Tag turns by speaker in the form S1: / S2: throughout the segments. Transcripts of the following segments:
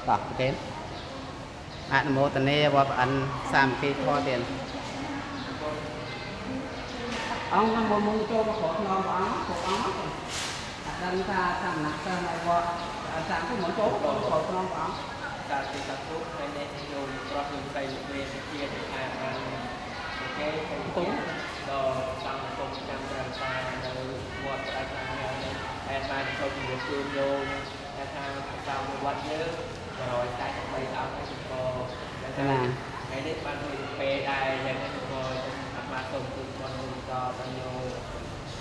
S1: តោះប្រគេនអនុមោទនាវត្តព្រះឥន្ទសាមគ្គីធម៌ទៀតអង្គនឹងមុនចូលមកក្រោកខ្នងព្រះអង្គគ្រប់អង្គអត់ដឹងថាសមណៈសិស្សនៅវត្តសាមគ្គីមុនចូលចូលក្រោកខ្នងព្រះអង្គ
S2: សាធុសាធុថ្ងៃនេះញោមប្រុសញោមស្រីលោកមេជាទៅថាបានគេទៅគុំដល់សង្ឃគុំចាំត្រូវការនៅវត្តប្រាសាទនេះហើយបានចូលជំរាបជូនញោមថាតាមវត្តយើង143អង្គហើយក៏
S1: ណា
S2: ថ្ងៃនេះបានមួយពេលដែរយ៉ាងនេះក៏អាត្មាសូមជូនបុណ្យតដល់ញោម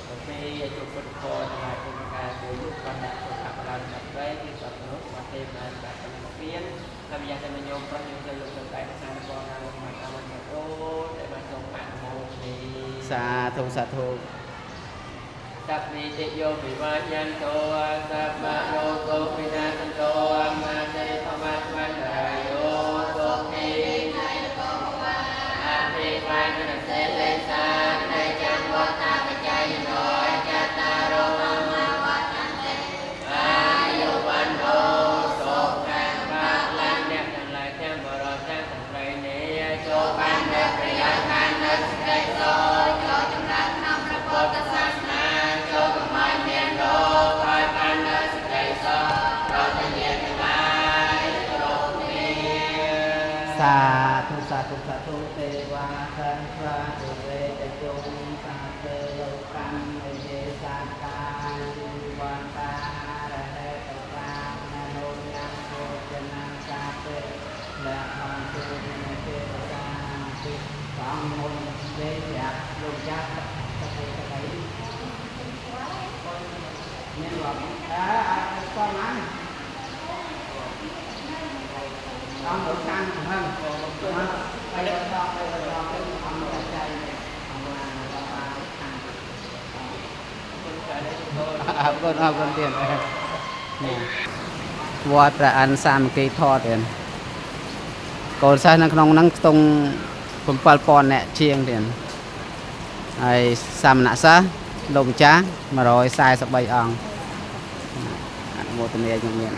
S2: ទៅពេលជួបពុទ្ធផលទាំងឡាយគុណការមួយយុបានដាក់សុខៈបលាដល់ព្រៃគឺសត្វមនុស្សបានទេបានដាក់កំពៀនហើយយ៉ាងតែញោមប្រុសញោមស្រីលោកទៅតែសានបងណាលោកមកតាមមកអូតែបានសូមអនុមោទនា
S1: សាធុសាធុ
S2: សព្វនិតិយោវិវាយន្តោសព្វរោគោវិនាសន្តោមាទេភវៈវន្តរាយោសុខេអភិបានសេលេសានៃចង្វតាបច្ច័យនោចតារោអមវតន្តិអាយុវណ្ណោសុខៈបលៈអ្នកទាំងឡាយទាំងបរិស័ទទាំងស្រីនេះចូលបាននូវប្រយោជន៍បាននូវសេចក្តីសុខចូលចម្រើនក្នុងព្រះពុទ្ធសាសនាចូលកុំឲ្យមានរោគឲ្យបាននូវសេចក្តីសុខប្រតិញាទាំងឡាយគ្រប់គ្នា
S1: សាធុសាធុសាធុទេវាសង្ឃាទុវេតជុងសាទេលោកម្មយេសាតាជីវន្តារហេតកាមនោញំភោចនាសាទេលហន្ទុមទេតាតិបងមុនទេប្រាប់លោកចាស់ទៅទៅអីមានរាប់អើអត់ស្គាល់ណាអង្គលោកខាងហឹងមកហើយដល់ទៅដល់ទៅអង្គចាស់ចៃអង្គណាដល់បានខាងអរគុណអរគុណទៀតនេះវត្តព្រះឥន្ទសាមគ្គីធម៌ទៀតកូនសិស្សនៅក្នុងហ្នឹងខ្ទង់7000នាក់ជាងទៀតហើយសាមណសិស្សលោកម្ចាស់143អង្គអនុមោទនាជំនាញ